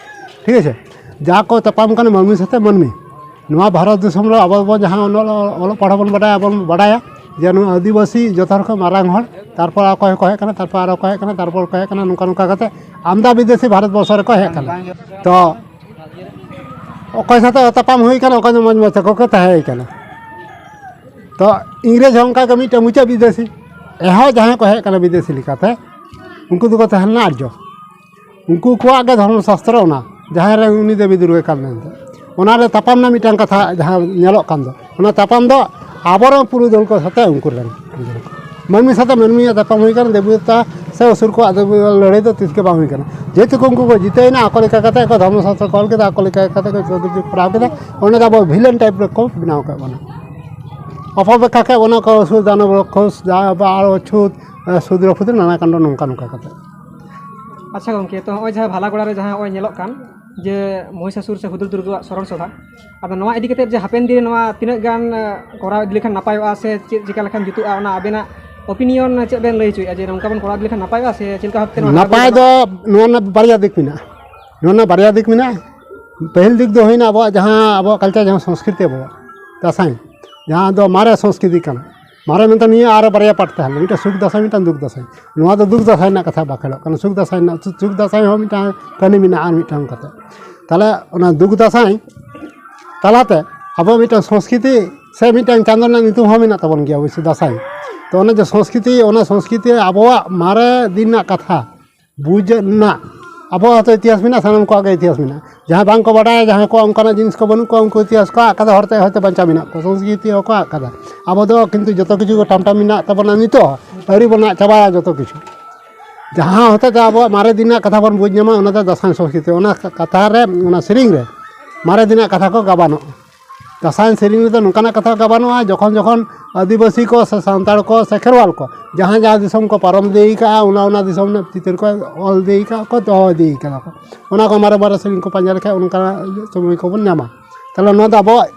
ᱴᱷᱤᱠ ᱟᱪᱷᱮ, ᱡᱟ ᱠᱚ ᱛᱟᱯᱟᱢ ᱠᱟᱱᱟ ᱢᱟᱹᱱᱢᱤ ᱥᱟᱛᱮ ᱢᱟᱹᱱᱢᱤ᱾ ᱱᱚᱣᱟ ᱵᱷᱟᱨᱚᱛ ᱫᱤᱥᱚᱢ ᱨᱮ ᱟᱵᱚ ᱵᱚ ᱡᱟᱦᱟᱸ ᱚᱞᱚᱜ, ᱚᱞᱚᱜ ᱯᱟᱲᱦᱟᱣ ᱵᱚᱱ ᱵᱟᱰᱟᱭᱟ, ᱟᱵᱚ ᱵᱚᱱ ᱵᱟᱰᱟᱭᱟ ᱡᱮ ᱱᱚᱣᱟ ᱟᱹᱫᱤᱵᱟᱹᱥᱤ ᱡᱚᱛᱚ ᱦᱚᱲ ᱠᱷᱚᱱ ᱢᱟᱨᱟᱝ ᱦᱚᱲ, ᱛᱟᱨᱯᱚᱨ ᱚᱠᱚᱭ ᱠᱚ ᱦᱮᱡ ᱠᱟᱱᱟ, ᱛᱟᱨᱯᱚᱨ ᱟᱨ ᱚᱠᱚᱭ ᱦᱮᱡ ᱠᱟᱱᱟ, ᱛᱟᱨᱯᱚᱨ ᱚᱠᱚᱭ ᱦᱮᱡ ᱠᱟᱱᱟ, ᱱᱚᱝᱠᱟ ᱱᱚᱝᱠᱟ ᱠᱟᱛᱮ ᱟᱢᱫᱟ ᱵᱤᱫᱮᱥᱤ ᱵᱷᱟᱨᱚᱛ ᱵᱚᱨᱥᱚ ᱨᱮᱠᱚ ᱦᱮᱡ ᱠᱟᱱᱟ᱾ ᱛᱚ ᱚᱠᱚᱭ ᱥᱟᱛᱮ ᱛᱟᱯᱟᱢ ᱦᱩᱭ ᱠᱟᱱᱟ, ᱚᱠᱚᱭ ᱫᱚ ᱢᱚᱡᱽ ᱢᱚᱡᱽ ᱛᱮᱠᱚ ᱠᱚ ᱛᱟᱦᱮᱸ ᱠᱟᱱᱟ᱾ ᱛᱚ ᱤᱝᱨᱮᱡᱽ ᱦᱚᱸ ᱚᱱᱠᱟ ᱜᱮ ᱢᱤᱫᱴᱮᱱ ᱢᱩᱪᱟᱹᱫ ᱵᱤᱫᱮᱥᱤ, ᱮᱦᱚᱵ ᱡᱟᱦᱟᱸᱭ ᱠᱚ ᱦᱮᱡ ᱠᱟᱱᱟ ᱵᱤᱫᱮᱥᱤ ᱞᱮᱠᱟᱛᱮ, ᱩᱱᱠᱩ ᱫᱚᱠᱚ ᱛᱟᱦᱮᱸ ᱞᱮᱱᱟ ᱟᱨᱡᱚ᱾ ᱩᱱᱠᱩ ᱠᱚᱣᱟᱜ ᱜᱮ ᱫᱷᱚᱨᱢᱚ ᱥᱟᱥᱛᱨᱚ ᱚᱱᱟ, ᱡᱟᱦᱟᱸᱭ ᱨᱮ ᱩᱱᱤ ᱫᱮᱵᱤ ᱫᱩᱨᱜᱟᱹ ᱠᱟᱱ ᱢᱮᱱᱛᱮ, ᱚᱱᱟᱨᱮ ᱛᱟᱯᱟᱢ ᱨᱮᱱᱟᱜ ᱢᱤᱫᱴᱟᱝ ᱠᱟᱛᱷᱟ ᱡᱟᱦᱟᱸ ᱧᱮᱞᱚᱜ ᱠᱟᱱ ᱫᱚ, ᱚᱱᱟ ᱛᱟᱯᱟᱢ ᱫᱚ ᱟᱵᱚᱨᱮᱱ ᱯᱩᱨᱩᱫᱷᱩᱞ ᱠᱚ ᱥᱟᱛᱮ ᱩᱱᱠᱩ ᱨᱮᱱ ᱢᱟᱹᱱᱢᱤ ᱥᱟᱛᱮ ᱢᱟᱹᱱᱢᱤᱭᱟᱜ ᱛᱟᱯᱟᱢ ᱦᱩᱭ ᱠᱟᱱᱟ᱾ ᱫᱮᱵᱚᱛᱟ ᱥᱮ ᱚᱥᱩᱨ ᱠᱚᱣᱟᱜ ᱫᱚ ᱞᱟᱹᱲᱦᱟᱹᱭ ᱫᱚ ᱛᱤᱥ ᱜᱮ ᱵᱟᱝ ᱦᱩᱭ ᱠᱟᱱᱟ᱾ ᱡᱮᱦᱮᱛᱩ ᱩᱱᱠᱩ ᱠᱚ ᱡᱤᱛᱟᱹᱭᱮᱱᱟ, ᱟᱠᱚ ᱞᱮᱠᱟ ᱠᱟᱛᱮ ᱠᱚ ᱫᱷᱚᱨᱢᱚ ᱥᱟᱥᱛᱨᱚ ᱠᱚ ᱚᱞ ᱠᱮᱫᱟ, ᱟᱠᱚ ᱞᱮᱠᱟ ᱠᱟᱛᱮ ᱠᱚ ᱡᱚᱛᱚ ᱠᱤᱪᱷᱩ ᱠᱚᱨᱟᱣ ᱠᱮᱫᱟ᱾ ᱚᱸᱰᱮ ᱫᱚ ᱟᱵᱚ ᱵᱷᱤᱞᱮᱱ ᱴᱟᱭᱤᱯ ᱨᱮᱠᱚ ᱵᱮᱱᱟᱣ ᱟᱠᱟᱫ ᱵᱚᱱᱟ, ᱚᱯᱚᱵᱮᱠᱠᱷᱟ ᱠᱮᱫ ᱵᱚᱱᱟ ᱠᱚ, ᱚᱥᱩᱨ ᱫᱟᱱᱚᱵ ᱨᱚᱠᱠᱷᱚᱥ ᱡᱟ ᱵᱟ ᱟᱨᱚ ᱪᱷᱩᱛ, ᱥᱩᱫᱨᱚ ᱯᱷᱩᱫᱨᱚ ᱱᱟᱱᱟ ᱠᱟᱱᱰᱚ ᱱᱚᱝᱠᱟ ᱱᱚᱝᱠᱟ ᱠᱟᱛᱮ᱾ ᱟᱪᱪᱷᱟ ᱜᱚᱢᱠᱮ, ᱛᱚ ᱱᱚᱜᱼᱚᱭ ᱡᱟᱦᱟᱸ ᱵᱷᱟᱞᱟᱜᱚᱲᱟ ᱨᱮ ᱡᱟᱦᱟᱸ ᱱᱚᱜᱼᱚᱭ ᱧᱮᱞᱚᱜ ᱠᱟᱱ ᱡᱮ ᱢᱚᱦᱤᱥᱟᱥᱩᱨ ᱥᱮ ᱦᱩᱫᱩᱲᱫᱩᱨᱜᱟᱹᱣᱟᱜ ᱥᱚᱨᱚᱱ ᱥᱚᱵᱷᱟ, ᱟᱫᱚ ᱱᱚᱣᱟ ᱤᱫᱤ ᱠᱟᱛᱮ ᱡᱮ ᱦᱟᱯᱮᱱ ᱫᱤᱱ ᱨᱮ ᱱᱚᱣᱟ ᱛᱤᱱᱟᱹᱜ ᱜᱟᱱ ᱠᱚᱨᱟᱣ ᱤᱫᱤ ᱞᱮᱠᱷᱟᱱ ᱱᱟᱯᱟᱭᱚᱜᱼᱟ ᱥᱮ ᱪᱮᱫ ᱪᱤᱠᱟ ᱞᱮᱠᱷᱟᱱ ᱡᱩᱛᱩᱜᱼᱟ, ᱚᱱᱟ ᱟᱵᱮᱱᱟᱜ ᱚᱯᱤᱱᱤᱭᱚᱱ ᱪᱮᱫ ᱵᱮᱱ ᱞᱟᱹᱭ ᱦᱚᱪᱚᱭᱮᱫᱼᱟ ᱡᱮ ᱱᱚᱝᱠᱟ ᱵᱚᱱ ᱠᱚᱨᱟᱣ ᱤᱫᱤ ᱞᱮᱠᱷᱟᱱ ᱱᱟᱯᱟᱭᱚᱜᱼᱟ ᱥᱮ ᱪᱮᱫ ᱞᱮᱠᱟ ᱵᱷᱟᱵᱛᱮ ᱱᱚᱣᱟ ᱱᱟᱯᱟᱭ ᱫᱚ ᱱᱚᱣᱟ ᱨᱮᱱᱟᱜ ᱵᱟᱨᱭᱟ ᱫᱤᱠ ᱢᱮᱱᱟᱜᱼᱟ᱾ ᱱᱚᱣᱟ ᱨᱮᱱᱟᱜ ᱵᱟᱨᱭᱟ ᱫᱤᱠ ᱢᱮᱱᱟᱜᱼᱟ᱾ ᱯᱟᱹᱦᱤᱞ ᱫᱤᱠ ᱫᱚ ᱦᱩᱭᱱᱟ ᱟᱵᱚᱣᱟᱜ ᱡᱟᱦᱟᱸ ᱟᱵᱚᱣᱟᱜ ᱠᱟᱞᱪᱟᱨ, ᱡᱟᱦᱟᱸ ᱥᱚᱝᱥᱠᱨᱤᱛᱤ ᱟᱵᱚᱣᱟᱜ ᱫᱟᱸᱥᱟᱭ, ᱡᱟᱦᱟᱸ ᱫᱚ ᱢᱟᱨᱮ ᱥᱚᱝᱥᱠᱨᱤᱛᱤ ᱠᱟᱱᱟ᱾ ᱢᱟᱨᱮ ᱢᱮᱱᱛᱮ ᱱᱤᱭᱟᱹ ᱟᱨᱚ ᱵᱟᱨᱭᱟ ᱯᱟᱴ ᱛᱟᱦᱮᱸ ᱞᱮᱱᱟ, ᱢᱤᱫᱴᱟᱝ ᱥᱩᱠ ᱫᱟᱸᱥᱟᱭ, ᱢᱤᱫᱴᱟᱝ ᱫᱩᱠ ᱫᱟᱸᱥᱟᱭ᱾ ᱱᱚᱣᱟ ᱫᱚ ᱫᱩᱠ ᱫᱟᱸᱥᱟᱭ ᱨᱮᱱᱟᱜ ᱠᱟᱛᱷᱟ ᱵᱟᱠᱷᱮᱲᱚᱜ ᱠᱟᱱᱟ᱾ ᱥᱩᱠ ᱫᱟᱸᱥᱟᱭ ᱨᱮᱱᱟᱜ, ᱥᱩᱠ ᱫᱟᱸᱥᱟᱭ ᱦᱚᱸ ᱢᱤᱫᱴᱟᱝ ᱠᱟᱹᱦᱱᱤ ᱢᱮᱱᱟᱜᱼᱟ ᱟᱨ ᱢᱤᱫᱴᱟᱝ ᱠᱟᱛᱮ᱾ ᱛᱟᱦᱚᱞᱮ ᱚᱱᱟ ᱫᱩᱠ ᱫᱟᱸᱥᱟᱭ ᱛᱟᱞᱟᱛᱮ ᱟᱵᱚ ᱢᱤᱫᱴᱟᱝ ᱥᱚᱝᱥᱠᱨᱤᱛᱤ ᱥᱮ ᱢᱤᱫᱴᱟᱝ ᱪᱟᱸᱫᱳ ᱨᱮᱱᱟᱜ ᱧᱩᱛᱩᱢ ᱦᱚᱸ ᱢᱮᱱᱟᱜ ᱛᱟᱵᱚᱱ ᱜᱮᱭᱟ ᱚᱵᱚᱥᱥᱳᱭ, ᱫᱟᱸᱥᱟᱭ᱾ ᱛᱚ ᱚᱱᱟ ᱡᱮ ᱥᱚᱝᱥᱠᱨᱤᱛᱤ, ᱚᱱᱟ ᱥᱚᱝᱥᱠᱨᱤᱛᱤ ᱟᱵᱚᱣᱟᱜ ᱢᱟᱨᱮ ᱫᱤᱱ ᱨᱮᱱᱟᱜ ᱠᱟᱛᱷᱟ ᱵᱩᱡᱽ ᱨᱮᱱᱟᱜ ᱟᱵᱚᱣᱟᱜ ᱦᱚᱸᱛᱚ ᱤᱛᱤᱦᱟᱥ ᱢᱮᱱᱟᱜᱼᱟ, ᱥᱟᱱᱟᱢ ᱠᱚᱣᱟᱜ ᱜᱮ ᱤᱛᱤᱦᱟᱥ ᱢᱮᱱᱟᱜᱼᱟ᱾ ᱡᱟᱦᱟᱸᱭ ᱵᱟᱝ ᱠᱚ ᱵᱟᱰᱟᱭᱟ, ᱡᱟᱦᱟᱸᱭ ᱠᱚᱣᱟᱜ ᱚᱱᱠᱟᱱᱟᱜ ᱡᱤᱱᱤᱥ ᱠᱚ ᱵᱟᱹᱱᱩᱜ ᱠᱚᱣᱟ, ᱩᱱᱠᱩ ᱤᱛᱤᱦᱟᱥ ᱠᱚ ᱟᱫ ᱠᱟᱫᱟ, ᱦᱚᱲᱛᱮ ᱦᱚᱭᱛᱳ ᱵᱟᱧᱪᱟᱣ ᱢᱮᱱᱟᱜ ᱠᱚᱣᱟ, ᱥᱚᱝᱥᱠᱨᱤᱛᱤ ᱦᱚᱸᱠᱚ ᱟᱫ ᱠᱟᱫᱟ᱾ ᱟᱵᱚ ᱫᱚ ᱠᱤᱱᱛᱩ ᱡᱚᱛᱚ ᱠᱤᱪᱷᱩ ᱜᱮ ᱴᱟᱢᱴᱟᱢ ᱢᱮᱱᱟᱜ ᱛᱟᱵᱚᱱᱟ, ᱱᱤᱛᱚᱜ ᱦᱚᱸ ᱟᱹᱣᱨᱤ ᱵᱚᱱ ᱟᱫ ᱪᱟᱵᱟᱭᱟ ᱡᱚᱛᱚ ᱠᱤᱪᱷᱩ᱾ ᱡᱟᱦᱟᱸ ᱦᱚᱛᱮᱡ ᱛᱮ ᱟᱵᱚᱣᱟᱜ ᱢᱟᱨᱮ ᱫᱤᱱ ᱨᱮᱱᱟᱜ ᱠᱟᱛᱷᱟ ᱵᱚᱱ ᱵᱩᱡᱽ ᱧᱟᱢᱟ, ᱚᱱᱟ ᱫᱚ ᱫᱟᱸᱥᱟᱭ ᱥᱚᱝᱥᱠᱨᱤᱛᱤ, ᱚᱱᱟ ᱠᱟᱛᱷᱟ ᱨᱮ, ᱚᱱᱟ ᱥᱮᱨᱮᱧ ᱨᱮ ᱢᱟᱨᱮ ᱫᱤᱱ ᱨᱮᱱᱟᱜ ᱠᱟᱛᱷᱟ ᱠᱚ ᱜᱟᱵᱟᱱᱚᱜᱼᱟ᱾ ᱫᱟᱸᱥᱟᱭ ᱥᱮᱨᱮᱧ ᱨᱮᱫᱚ ᱱᱚᱝᱠᱟᱱᱟᱜ ᱠᱟᱛᱷᱟ ᱠᱚ ᱜᱟᱵᱟᱱᱚᱜᱼᱟ, ᱡᱚᱠᱷᱚᱱ ᱡᱚᱠᱷᱚᱱ ᱟᱹᱫᱤᱵᱟᱹᱥᱤ ᱠᱚ ᱥᱮ ᱥᱟᱱᱛᱟᱲ ᱠᱚ ᱥᱮ ᱠᱷᱮᱨᱣᱟᱞ ᱠᱚ ᱡᱟᱦᱟᱸ ᱡᱟᱦᱟᱸ ᱫᱤᱥᱚᱢ ᱠᱚ ᱯᱟᱨᱚᱢ ᱤᱫᱤ ᱠᱟᱜᱼᱟ, ᱚᱱᱟ ᱚᱱᱟ ᱫᱤᱥᱚᱢ ᱨᱮᱱᱟᱜ ᱪᱤᱛᱟᱹᱨ ᱠᱚ ᱚᱞ ᱤᱫᱤ ᱠᱟᱜᱼᱟ ᱠᱚ, ᱫᱚᱦᱚ ᱤᱫᱤ ᱠᱟᱫᱟ ᱠᱚ᱾ ᱚᱱᱟ ᱠᱚ ᱢᱟᱨᱮ ᱢᱟᱨᱮ ᱥᱮᱨᱮᱧ ᱠᱚ ᱯᱟᱸᱡᱟ ᱞᱮᱠᱷᱟᱱ ᱚᱱᱠᱟᱱᱟᱜ ᱥᱚᱢᱚᱭ ᱠᱚᱵᱚᱱ ᱧᱟᱢᱟ᱾ ᱛᱟᱦᱚᱞᱮ ᱱᱚᱣᱟ ᱫᱚ ᱟᱵᱚᱣᱟᱜ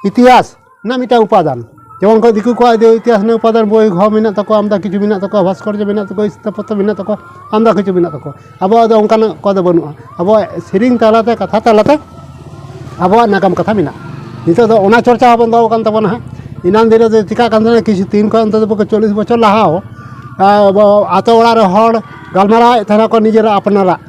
ᱤᱛᱤᱦᱟᱥ ᱨᱮᱱᱟᱜ ᱢᱤᱫᱴᱟᱝ ᱩᱯᱟᱫᱟᱱ᱾ ᱡᱮᱢᱚᱱ ᱠᱚ ᱫᱤᱠᱩ ᱠᱚᱣᱟᱜ ᱤᱛᱤᱦᱟᱥ ᱨᱮᱱᱟᱜ ᱩᱯᱟᱫᱟᱱ ᱵᱳᱭ ᱦᱚᱸ ᱢᱮᱱᱟᱜ ᱛᱟᱠᱚᱣᱟ, ᱟᱢᱫᱟ ᱠᱤᱪᱷᱩ ᱢᱮᱱᱟᱜ ᱛᱟᱠᱚᱣᱟ, ᱵᱷᱟᱥᱠᱚᱨᱡᱚ ᱢᱮᱱᱟᱜ ᱛᱟᱠᱚᱣᱟ, ᱥᱛᱷᱟᱯᱚᱛᱭᱚ ᱢᱮᱱᱟᱜ ᱛᱟᱠᱚᱣᱟ, ᱟᱢᱫᱟ ᱠᱤᱪᱷᱩ ᱢᱮᱱᱟᱜ ᱛᱟᱠᱚᱣᱟ᱾ ᱟᱵᱚᱣᱟᱜ ᱫᱚ ᱚᱱᱠᱟᱱᱟᱜ ᱠᱚᱫᱚ ᱵᱟᱹᱱᱩᱜᱼᱟ᱾ ᱟᱵᱚᱣᱟᱜ ᱥᱮᱨᱮᱧ ᱛᱟᱞᱟᱛᱮ, ᱠᱟᱛᱷᱟ ᱛᱟᱞᱟᱛᱮ ᱟᱵᱚᱣᱟᱜ ᱱᱟᱜᱟᱢ ᱠᱟᱛᱷᱟ ᱢᱮᱱᱟᱜᱼᱟ᱾ ᱱᱤᱛᱚᱜ ᱫᱚ ᱚᱱᱟ ᱪᱚᱨᱪᱟ ᱦᱚᱸ ᱵᱚᱱᱫᱚ ᱟᱠᱟᱱ ᱛᱟᱵᱚᱱᱟ ᱦᱟᱸᱜ᱾ ᱮᱱᱟᱝ ᱫᱤᱱ ᱨᱮ ᱪᱤᱠᱟᱹᱜ ᱠᱟᱱ ᱛᱟᱦᱮᱱᱟ, ᱠᱤᱪᱷᱩ ᱛᱤᱱ ᱠᱷᱚᱱ ᱚᱱᱛᱚ ᱛᱚ ᱪᱚᱞᱞᱤᱥ ᱵᱚᱪᱷᱚᱨ ᱞᱟᱦᱟ ᱦᱚᱸ, ᱟᱵᱚ ᱟᱛᱳ ᱚᱲᱟᱜ ᱨᱮ ᱦᱚᱲ ᱜᱟᱞᱢᱟᱨᱟᱣᱮᱫ ᱛᱟᱦᱮᱱᱟ ᱠᱚ ᱱᱤᱡᱮᱨᱟᱜ ᱟᱯᱱᱟᱨᱟᱜ,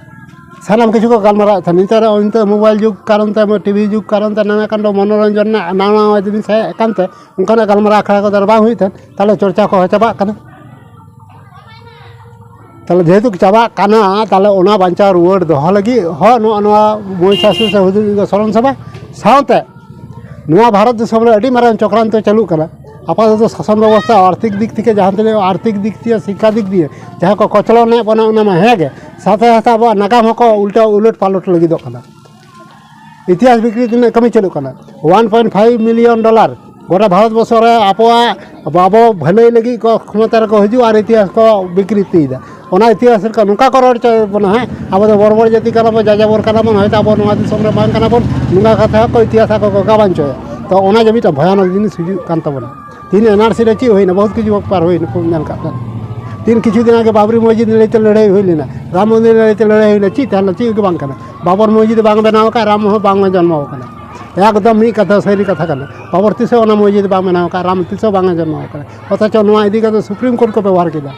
ᱥᱟᱱᱟᱢ ᱠᱤᱪᱷᱩ ᱠᱚ ᱜᱟᱞᱢᱟᱨᱟᱣᱮᱫ ᱛᱟᱦᱮᱱᱟ᱾ ᱱᱤᱛᱚᱜ ᱱᱤᱛᱚᱜ ᱢᱳᱵᱟᱭᱤᱞ ᱡᱩᱜᱽ ᱠᱟᱨᱚᱱ ᱛᱮ, ᱴᱤᱵᱷᱤ ᱡᱩᱜᱽ ᱠᱟᱨᱚᱱ ᱛᱮ, ᱱᱟᱱᱟ ᱠᱟᱱᱰᱚ ᱢᱚᱱᱳᱨᱚᱧᱡᱚᱱ ᱨᱮᱱᱟᱜ ᱱᱟᱣᱟ ᱱᱟᱣᱟ ᱡᱤᱱᱤᱥ ᱦᱮᱡ ᱟᱠᱟᱱ ᱛᱮ ᱚᱱᱠᱟᱱᱟᱜ ᱜᱟᱞᱢᱟᱨᱟᱣ ᱟᱠᱷᱲᱟ ᱠᱚᱫᱚ ᱟᱨ ᱵᱟᱝ ᱦᱩᱭᱩᱜ ᱛᱟᱦᱮᱸᱫ᱾ ᱛᱟᱦᱚᱞᱮ ᱪᱚᱨᱪᱟ ᱠᱚᱦᱚᱸ ᱪᱟᱵᱟᱜ ᱠᱟᱱᱟ᱾ ᱛᱟᱦᱚᱞᱮ ᱡᱮᱦᱮᱛᱩ ᱪᱟᱵᱟᱜ ᱠᱟᱱᱟ, ᱛᱟᱦᱚᱞᱮ ᱚᱱᱟ ᱵᱟᱧᱪᱟᱣ ᱨᱩᱣᱟᱹᱲ ᱫᱚᱦᱚ ᱞᱟᱹᱜᱤᱫ ᱦᱚᱸ ᱱᱚᱜᱼᱚ ᱱᱚᱣᱟ ᱢᱚᱦᱤᱥᱟᱥᱩᱨ ᱥᱮ ᱦᱩᱫᱩᱲ ᱫᱩᱨᱜᱟᱹ ᱥᱚᱨᱚᱱ ᱥᱚᱵᱷᱟ ᱥᱟᱶᱛᱮ ᱱᱚᱣᱟ ᱵᱷᱟᱨᱚᱛ ᱫᱤᱥᱚᱢ ᱨᱮ ᱟᱹᱰᱤ ᱢᱟᱨᱟᱝ ᱪᱚᱠᱨᱟᱱᱛᱚ ᱪᱟᱹᱞᱩᱜ ᱠᱟᱱᱟ᱾ ᱟᱯᱟᱛᱚᱛᱚ ᱥᱟᱥᱚᱱ ᱵᱮᱵᱚᱥᱛᱷᱟ, ᱟᱨᱛᱷᱤᱠ ᱫᱤᱠ ᱛᱷᱮᱠᱮ, ᱡᱟᱦᱟᱸ ᱛᱤᱱᱟᱹᱜ ᱟᱨᱛᱷᱤᱠ ᱫᱤᱠ ᱫᱤᱭᱮ, ᱥᱤᱠᱠᱷᱟ ᱫᱤᱠ ᱫᱤᱭᱮ ᱡᱟᱦᱟᱸ ᱠᱚ ᱠᱚᱪᱞᱚᱱᱮᱫ ᱵᱚᱱᱟ, ᱚᱱᱟ ᱢᱟ ᱦᱮᱸ ᱜᱮ, ᱥᱟᱶᱛᱮ ᱥᱟᱶᱛᱮ ᱟᱵᱚᱣᱟᱜ ᱱᱟᱜᱟᱢ ᱦᱚᱸᱠᱚ ᱩᱞᱴᱟᱹ ᱩᱞᱟᱹᱴ ᱯᱟᱞᱚᱴ ᱞᱟᱹᱜᱤᱫᱚᱜ ᱠᱟᱱᱟ᱾ ᱤᱛᱤᱦᱟᱥ ᱵᱤᱠᱨᱤᱛᱤ ᱨᱮᱱᱟᱜ ᱠᱟᱹᱢᱤ ᱪᱟᱹᱞᱩᱜ ᱠᱟᱱᱟ᱾ One point five million dollar ᱜᱚᱴᱟ ᱵᱷᱟᱨᱚᱛ ᱵᱚᱨᱥᱚ ᱨᱮ ᱟᱵᱚᱣᱟᱜ, ᱟᱵᱚ ᱵᱷᱟᱹᱞᱟᱹᱭ ᱞᱟᱹᱜᱤᱫ ᱠᱚ ᱠᱷᱚᱢᱚᱛᱟ ᱨᱮᱠᱚ ᱦᱤᱡᱩᱜᱼᱟ ᱟᱨ ᱤᱛᱤᱦᱟᱥ ᱠᱚ ᱵᱤᱠᱨᱤᱛᱤᱭᱮᱫᱟ᱾ ᱚᱱᱟ ᱤᱛᱤᱦᱟᱥ ᱨᱮ ᱱᱚᱝᱠᱟ ᱠᱚ ᱨᱚᱲ ᱦᱚᱪᱚᱭᱮᱫ ᱵᱚᱱᱟ, ᱦᱮᱸ, ᱟᱵᱚ ᱫᱚ ᱵᱚᱨᱵᱚᱨ ᱡᱟᱹᱛᱤ ᱠᱟᱱᱟ ᱵᱚᱱ, ᱡᱟᱡᱟᱵᱚᱨ ᱠᱟᱱᱟ ᱵᱚᱱ, ᱦᱚᱭᱛᱳ ᱟᱵᱚ ᱱᱚᱣᱟ ᱫᱤᱥᱚᱢ ᱨᱮ ᱵᱟᱝ ᱠᱟᱱᱟ ᱵᱚᱱ, ᱱᱚᱝᱠᱟ ᱠᱟᱛᱷᱟ ᱦᱚᱸᱠᱚ ᱤᱛᱤᱦᱟᱥ ᱟᱠᱚ ᱠᱚ ᱜᱟᱵᱟᱱ ᱦᱚᱪᱚᱭᱟ᱾ ᱛᱚ ᱚᱱᱟ ᱡᱮ ᱢᱤᱫᱴᱟᱝ ᱵᱷᱚᱭᱟᱱᱚᱠ ᱡᱤᱱᱤᱥ ᱦᱤᱡᱩᱜ ᱠᱟᱱ ᱛᱟᱵᱚᱱᱟ᱾ ᱛᱤᱦᱤᱧ ᱮᱱᱟᱨᱥᱤ ᱨᱮ ᱪᱮᱫ ᱦᱩᱭᱱᱟ? ᱵᱚᱦᱩᱛ ᱠᱤᱪᱷᱩ ᱵᱮᱯᱟᱨ ᱦᱩᱭᱱᱟ, ᱧᱮᱞ ᱠᱟᱜ ᱠᱟᱱ᱾ ᱛᱤᱦᱤᱧ ᱠᱤᱪᱷᱩ ᱫᱤᱱ ᱟᱜᱮ ᱵᱟᱵᱨᱤ ᱢᱚᱥᱡᱤᱫ ᱞᱟᱹᱭᱛᱮ ᱞᱟᱹᱲᱦᱟᱹᱭ ᱦᱩᱭ ᱞᱮᱱᱟ, ᱨᱟᱢ ᱢᱚᱱᱫᱤᱨ ᱞᱟᱹᱭᱛᱮ ᱞᱟᱹᱲᱦᱟᱹᱭ ᱦᱩᱭᱱᱟ, ᱪᱮᱫ ᱛᱟᱦᱮᱸ ᱞᱮᱱᱟ? ᱪᱮᱫ ᱜᱮ ᱵᱟᱝ ᱠᱟᱱᱟ᱾ ᱵᱟᱵᱚᱨ ᱢᱚᱥᱡᱤᱫ ᱵᱟᱝ ᱵᱮᱱᱟᱣ ᱟᱠᱟᱫ, ᱨᱟᱢ ᱦᱚᱸ ᱵᱟᱝ ᱡᱚᱱᱢᱚ ᱟᱠᱟᱱᱟ᱾ ᱮᱠᱫᱚᱢ ᱢᱤᱫ ᱠᱟᱛᱷᱟ, ᱥᱟᱹᱨᱤ ᱠᱟᱛᱷᱟ ᱠᱟᱱᱟ᱾ ᱵᱟᱵᱚᱨ ᱛᱤᱥ ᱦᱚᱸ ᱚᱱᱟ ᱢᱚᱥᱡᱤᱫ ᱵᱟᱝ ᱵᱮᱱᱟᱣ ᱟᱠᱟᱫ, ᱨᱟᱢ ᱛᱤᱥ ᱦᱚᱸ ᱵᱟᱝ ᱮ ᱡᱚᱱᱢᱚ ᱟᱠᱟᱱᱟ᱾ ᱚᱛᱷᱚᱪᱚ ᱱᱚᱣᱟ ᱤᱫᱤ ᱠᱟᱛᱮ ᱥᱩᱯᱨᱤᱢ ᱠᱳᱨᱴ ᱠᱚ ᱵᱮᱵᱚᱦᱟᱨ ᱠᱮᱫᱟ᱾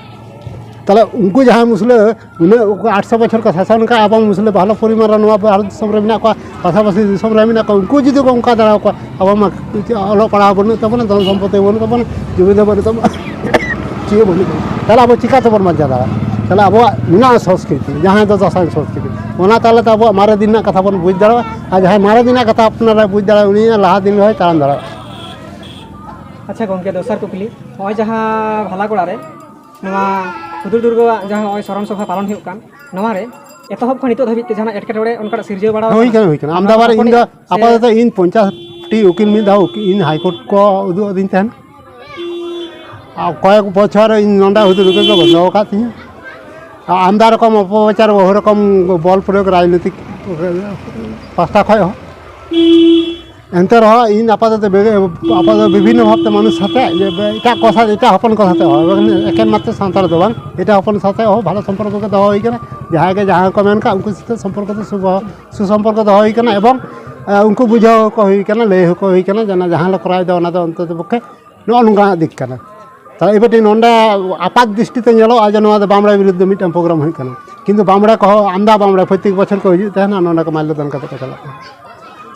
ᱛᱟᱦᱚᱞᱮ ᱩᱱᱠᱩ ᱡᱟᱦᱟᱸᱭ ᱢᱩᱥᱞᱟᱹ ᱩᱱᱟᱹᱜ ᱟᱴᱥᱚ ᱵᱚᱪᱷᱚᱨ ᱠᱚ ᱥᱟᱥᱚᱱ ᱟᱠᱟᱫ, ᱟᱵᱚ ᱢᱩᱥᱞᱟᱹ ᱵᱷᱟᱞᱚ ᱯᱚᱨᱤᱢᱟᱱ ᱨᱮ ᱱᱚᱣᱟ ᱵᱷᱟᱨᱚᱛ ᱫᱤᱥᱚᱢ ᱨᱮ ᱢᱮᱱᱟᱜ ᱠᱚᱣᱟ, ᱯᱟᱥᱟᱯᱟᱥᱤ ᱫᱤᱥᱚᱢ ᱨᱮ ᱢᱮᱱᱟᱜ ᱠᱚᱣᱟ, ᱩᱱᱠᱩ ᱡᱩᱫᱤ ᱠᱚ ᱚᱱᱠᱟ ᱫᱟᱲᱮᱭᱟᱠᱚᱣᱟ, ᱟᱵᱚ ᱢᱟ ᱚᱞᱚᱜ ᱯᱟᱲᱦᱟᱣ ᱵᱟᱹᱱᱩᱜ ᱛᱟᱵᱚᱱᱟ, ᱫᱷᱚᱱ ᱥᱚᱢᱯᱚᱛᱤ ᱵᱟᱹᱱᱩᱜ ᱛᱟᱵᱚᱱᱟ, ᱡᱩᱢᱤ ᱫᱚ ᱵᱟᱹᱱᱩᱜ ᱛᱟᱵᱚᱱᱟ, ᱪᱮᱫ ᱦᱚᱸ ᱵᱟᱹᱱᱩᱜ ᱛᱟᱵᱚᱱᱟ, ᱛᱟᱦᱚᱞᱮ ᱟᱵᱚ ᱪᱤᱠᱟ ᱛᱮᱵᱚᱱ ᱵᱟᱧᱪᱟᱣ ᱫᱟᱲᱮᱭᱟᱜᱼᱟ? ᱛᱟᱦᱚᱞᱮ ᱟᱵᱚᱣᱟᱜ ᱢᱮᱱᱟᱜᱼᱟ ᱥᱚᱝᱥᱠᱨᱤᱛᱤ, ᱡᱟᱦᱟᱸᱭ ᱫᱚ ᱫᱟᱸᱥᱟᱭ ᱥᱚᱝᱥᱠᱨᱤᱛᱤ, ᱚᱱᱟ ᱛᱟᱞᱟᱛᱮ ᱟᱵᱚᱣᱟᱜ ᱢᱟᱨᱮ ᱫᱤᱱ ᱨᱮᱱᱟᱜ ᱠᱟᱛᱷᱟ ᱵᱚᱱ ᱵᱩᱡᱽ ᱫᱟᱲᱮᱭᱟᱜᱼᱟ᱾ ᱟᱨ ᱡᱟᱦᱟᱸᱭ ᱢᱟᱨᱮ ᱫᱤᱱ ᱨᱮᱱᱟᱜ ᱠᱟᱛᱷᱟ ᱟᱯᱱᱟᱨᱟᱭ ᱵᱩᱡᱽ ᱫᱟᱲᱮᱭᱟᱜᱼᱟ, ᱩᱱᱤ ᱞᱟᱦᱟ ᱫᱤᱱ ᱨᱮᱦᱚᱸᱭ ᱛᱟᱲᱟᱢ ᱫᱟᱲᱮᱭᱟᱜᱼᱟ᱾ ᱟᱪᱪᱷᱟ ᱜᱚᱢᱠᱮ, ᱫᱚᱥᱟᱨ ᱠᱩᱠᱞᱤ, ᱱᱚᱜᱼᱚᱭ ᱡᱟᱦᱟᱸ ᱵᱷᱟᱞᱟᱜᱚᱲᱟ ᱨᱮ ᱱᱚᱣᱟ ᱦᱩᱫᱩᱲ ᱫᱩᱨᱜᱟᱹᱣᱟᱜ ᱡᱟᱦᱟᱸ ᱱᱚᱜᱼᱚᱭ ᱥᱚᱨᱚᱱ ᱥᱚᱵᱷᱟ ᱯᱟᱞᱚᱱ ᱦᱩᱭᱩᱜ ᱠᱟᱱ, ᱱᱚᱣᱟ ᱨᱮ ᱮᱛᱚᱦᱚᱵ ᱠᱷᱚᱱ ᱱᱤᱛᱚᱜ ᱫᱷᱟᱹᱵᱤᱡ ᱛᱮ ᱡᱟᱦᱟᱱᱟᱜ ᱮᱴᱠᱮᱴᱚᱬᱮ ᱚᱱᱠᱟᱱᱟᱜ ᱥᱤᱨᱡᱟᱹᱣ ᱵᱟᱲᱟ ᱦᱩᱭ ᱟᱠᱟᱱᱟ? ᱠᱟᱱᱟ, ᱦᱩᱭ ᱠᱟᱱᱟ᱾ ᱟᱢᱫᱟ ᱵᱟᱨ ᱤᱧ ᱫᱚ ᱥᱮ ᱟᱯᱟᱛᱚᱛᱚ ᱤᱧ ᱯᱚᱧᱪᱟᱥ ᱴᱤ ᱩᱠᱤᱞ ᱢᱤᱫ ᱫᱷᱟᱣ ᱩᱠᱤᱞ, ᱤᱧ ᱦᱟᱭᱠᱳᱨᱴ ᱠᱚ ᱩᱫᱩᱜ ᱟᱹᱫᱤᱧ ᱛᱟᱦᱮᱱ᱾ ᱟᱨ ᱠᱚᱭᱮᱠ ᱵᱚᱪᱷᱚᱨ ᱤᱧ ᱱᱚᱰᱮ ᱦᱩᱫᱩᱲ ᱫᱩᱨᱜᱟᱹ ᱠᱚ ᱵᱚᱱᱫᱚ ᱟᱠᱟᱫ ᱛᱤᱧᱟᱹ᱾ ᱟᱨ ᱟᱢᱫᱟ ᱨᱚᱠᱚᱢ ᱚᱯᱚᱯᱨᱚᱪᱟᱨ, ᱵᱚᱦᱩ ᱨᱚᱠᱚᱢ ᱵᱚᱞ ᱯᱨᱚᱭᱳᱜ ᱨᱟᱡᱽᱱᱳᱭᱛᱤᱠ ᱯᱟᱦᱴᱟ ᱠᱷᱚᱱ ᱦᱚᱸ᱾ ᱮᱱᱛᱮ ᱨᱮᱦᱚᱸ ᱤᱧ ᱟᱯᱟᱛᱚᱛᱚ ᱵᱮ-, ᱟᱯᱟᱛᱚᱛᱚ ᱵᱤᱵᱷᱤᱱᱱᱚ ᱵᱷᱟᱵᱛᱮ ᱢᱟᱱᱩᱥ ᱥᱟᱛᱮ, ᱡᱮ ᱵᱮ-, ᱮᱴᱟᱜ ᱠᱚ ᱥᱟᱛᱮ, ᱮᱴᱟᱜ ᱦᱚᱯᱚᱱ ᱠᱚ ᱥᱟᱛᱮ ᱦᱚᱸ, ᱮᱵᱚᱝ ᱮᱠᱮᱱ ᱢᱟᱛᱨᱚ ᱥᱟᱱᱛᱟᱲ ᱫᱚ ᱵᱟᱝ, ᱮᱴᱟᱜ ᱦᱚᱯᱚᱱ ᱥᱟᱛᱮ ᱦᱚᱸ ᱵᱷᱟᱞᱚ ᱥᱚᱢᱯᱚᱨᱠᱚ ᱜᱮ ᱫᱚᱦᱚ ᱦᱩᱭ ᱠᱟᱱᱟ᱾ ᱡᱟᱦᱟᱸᱭ ᱜᱮ ᱡᱟᱦᱟᱸ ᱠᱚ ᱢᱮᱱ ᱠᱟᱜ, ᱩᱱᱠᱩ ᱥᱟᱛᱮ ᱥᱚᱢᱯᱚᱨᱠᱚ ᱫᱚ ᱥᱩᱵᱷᱚ-, ᱥᱩᱥᱚᱢᱯᱚᱨᱠᱚ ᱫᱚᱦᱚ ᱦᱩᱭ ᱠᱟᱱᱟ᱾ ᱮᱵᱚᱝ, ᱮ, ᱩᱱᱠᱩ ᱵᱩᱡᱷᱟᱹᱣ ᱠᱚ ᱦᱩᱭ ᱠᱟᱱᱟ, ᱞᱟᱹᱭ ᱦᱚᱸᱠᱚ ᱦᱩᱭ ᱠᱟᱱᱟ ᱡᱮ ᱚᱱᱟ ᱡᱟᱦᱟᱸ ᱞᱮ ᱠᱚᱨᱟᱣᱮᱫᱟ, ᱚᱱᱟ ᱫᱚ ᱚᱱᱛᱚᱛᱚ ᱯᱚᱠᱠᱷᱮ ᱱᱚᱜᱼᱚ ᱱᱚᱝᱠᱟᱱᱟᱜ ᱫᱤᱠ ᱠᱟᱱᱟ᱾ ᱛᱟᱦᱞᱮ ᱮᱵᱟᱨ ᱱᱚᱰᱮ ᱟᱯᱟᱛ ᱫᱨᱤᱥᱴᱤ ᱛᱮ ᱧᱮᱞᱚᱜᱼᱟ ᱡᱮ ᱱᱚᱣᱟ ᱫᱚ ᱵᱟᱢᱲᱮ ᱵᱤᱨᱩᱫᱽ ᱫᱚ ᱢᱤᱫᱴᱟᱝ ᱯᱨᱳᱜᱨᱟᱢ ᱦᱩᱭᱩᱜ ᱠᱟᱱᱟ, ᱠᱤᱱᱛᱩ ᱵᱟᱢᱲᱮ ᱠᱚᱦᱚᱸ, ᱟᱢᱫᱟ ᱵᱟᱢᱲᱮ ᱯᱨᱚᱛᱛᱮᱠ ᱵᱚᱪᱷᱚᱨ ᱠᱚ ᱦᱤᱡᱩᱜ ᱛᱟᱦᱮᱱᱟ, ᱱᱚᱰᱮ ᱠᱚ ᱢᱟᱞᱞᱚᱫᱟᱱ ᱠᱟᱛᱮ ᱠᱚ ᱪᱟᱞᱟᱜ ᱠᱟᱱᱟ᱾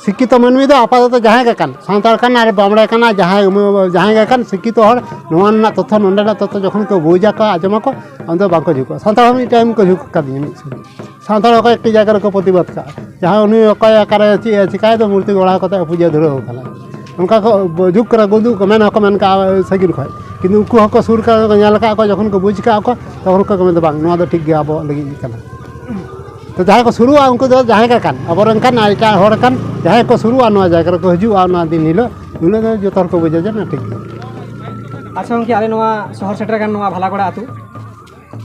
ᱥᱤᱠᱠᱷᱤᱛᱚ ᱢᱟᱹᱱᱢᱤ ᱫᱚ ᱟᱯᱟᱛᱚᱛᱚ ᱡᱟᱦᱟᱸᱭ ᱜᱮ ᱠᱟᱱ, ᱥᱟᱱᱛᱟᱲ ᱠᱟᱱ ᱟᱨ ᱵᱟᱢᱲᱮ ᱠᱟᱱᱟ, ᱡᱟᱦᱟᱸᱭ ᱩᱢ-, ᱡᱟᱦᱟᱸᱭ ᱜᱮ ᱠᱟᱱ, ᱥᱤᱠᱠᱷᱤᱛᱚ ᱦᱚᱲ ᱱᱚᱣᱟ ᱨᱮᱱᱟᱜ ᱛᱚᱛᱛᱷᱚ, ᱱᱚᱸᱰᱮᱱᱟᱜ ᱛᱚᱛᱛᱷᱚ ᱡᱚᱠᱷᱚᱱ ᱠᱚ ᱵᱩᱡᱟ ᱠᱚ, ᱟᱸᱡᱚᱢᱟᱠᱚ, ᱩᱱᱫᱚ ᱵᱟᱝᱠᱚ ᱡᱷᱩᱠᱚᱜᱼᱟ᱾ ᱥᱟᱱᱛᱟᱲ ᱦᱚᱸ ᱢᱤᱫ ᱴᱟᱭᱤᱢ ᱠᱚ ᱡᱷᱩᱠ ᱟᱠᱟᱫᱤᱧᱟ ᱢᱤᱫ ᱥᱚᱢᱚᱭ᱾ ᱥᱟᱱᱛᱟᱲ ᱚᱠᱚᱭ ᱮᱠᱴᱤ ᱡᱟᱭᱜᱟ ᱨᱮᱠᱚ ᱯᱨᱚᱛᱤᱵᱟᱫ ᱠᱟᱜᱼᱟ, ᱡᱟᱦᱟᱸᱭ ᱩᱱᱤ ᱚᱠᱚᱭ ᱚᱠᱟᱨᱮ ᱪᱮᱫ ᱮ ᱪᱤᱠᱟᱭ ᱫᱚ ᱢᱩᱨᱛᱤ ᱜᱚᱲᱟ ᱠᱟᱛᱮ ᱯᱩᱡᱟᱹ ᱫᱷᱩᱨᱟᱹᱣ ᱠᱟᱱᱟ᱾ ᱚᱱᱠᱟ ᱠᱚ ᱡᱷᱩᱠ ᱠᱟᱱᱟ, ᱜᱩᱫᱩᱜ ᱠᱚ ᱢᱮᱱ ᱦᱚᱸᱠᱚ ᱢᱮᱱ ᱠᱟᱜᱼᱟ ᱥᱟᱺᱜᱤᱧ ᱠᱷᱚᱱ, ᱠᱤᱱᱛᱩ ᱩᱱᱠᱩ ᱦᱚᱸᱠᱚ ᱥᱩᱨ ᱠᱟᱱᱟ, ᱠᱚ ᱧᱮᱞ ᱟᱠᱟᱫ ᱠᱚ, ᱡᱚᱠᱷᱚᱱ ᱠᱚ ᱵᱩᱡᱽ ᱠᱟᱜ ᱠᱚ, ᱛᱚᱠᱷᱚᱱ ᱠᱚ ᱢᱮᱱᱫᱟ, "ᱵᱟᱝ, ᱱᱚᱣᱟ ᱫᱚ ᱴᱷᱤᱠ ᱜᱮᱭᱟ, ᱟᱵᱚᱣᱟᱜ ᱞᱟᱹᱜᱤᱫ ᱜᱮ ᱠᱟᱱᱟ᱾" ᱛᱚ ᱡᱟᱦᱟᱸᱭ ᱠᱚ ᱥᱩᱨᱩᱜᱼᱟ, ᱩᱱᱠᱩ ᱫᱚ ᱡᱟᱦᱟᱸᱭ ᱜᱮ ᱠᱟᱱ, ᱟᱵᱚᱨᱮᱱ ᱠᱟᱱ, ᱮᱴᱟᱜ ᱦᱚᱲ ᱠᱟᱱ, ᱡᱟᱦᱟᱸᱭ ᱠᱚ ᱥᱩᱨᱩᱜᱼᱟ, ᱱᱚᱣᱟ ᱡᱟᱭᱜᱟ ᱨᱮᱠᱚ ᱦᱤᱡᱩᱜᱼᱟ, ᱚᱱᱟ ᱫᱤᱱ ᱦᱤᱞᱳᱜ, ᱩᱱ ᱦᱤᱞᱳᱜ ᱫᱚ ᱡᱚᱛᱚ ᱦᱚᱲ ᱠᱚ ᱵᱩᱡᱟ ᱡᱮ ᱱᱚᱣᱟ ᱴᱷᱤᱠ ᱜᱮᱭᱟ᱾ ᱟᱪᱪᱷᱟ ᱜᱚᱢᱠᱮ, ᱟᱞᱮ ᱱᱚᱣᱟ ᱥᱚᱦᱚᱨ ᱥᱮᱴᱮᱨ ᱟᱠᱟᱱ ᱱᱚᱣᱟ ᱵᱷᱟᱞᱟᱜᱚᱲᱟ ᱟᱹᱛᱩ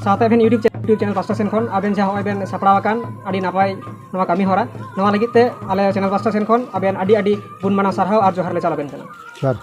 ᱥᱟᱶᱛᱮ ᱟᱵᱮᱱ YouTube ᱪᱮ-, YouTube ᱪᱮᱱᱮᱞ ᱯᱟᱥᱴᱟ ᱥᱮᱱ ᱠᱷᱚᱱ ᱟᱵᱮᱱ ᱡᱟᱦᱟᱸ ᱦᱚᱸᱜᱼᱚᱭ ᱵᱮᱱ ᱥᱟᱯᱲᱟᱣ ᱟᱠᱟᱱ ᱟᱹᱰᱤ ᱱᱟᱯᱟᱭ ᱱᱚᱣᱟ ᱠᱟᱹᱢᱤ ᱦᱚᱨᱟ, ᱱᱚᱣᱟ ᱞᱟᱹᱜᱤᱫ ᱛᱮ ᱟᱞᱮ ᱪᱮᱱᱮᱞ ᱯᱟᱥᱴᱟ ᱥᱮᱱ ᱠᱷᱚᱱ ᱟᱵᱮᱱ ᱟᱹᱰᱤ ᱟᱹᱰᱤ ᱜᱩᱱ ᱢᱟᱱᱟᱣ ᱥᱟᱨᱦᱟᱣ ᱟᱨ ᱡᱚᱦᱟᱨ ᱞᱮ ᱪᱟᱞ ᱟᱵᱮᱱ ᱠᱟᱱᱟ᱾ ᱡᱚᱦᱟᱨ᱾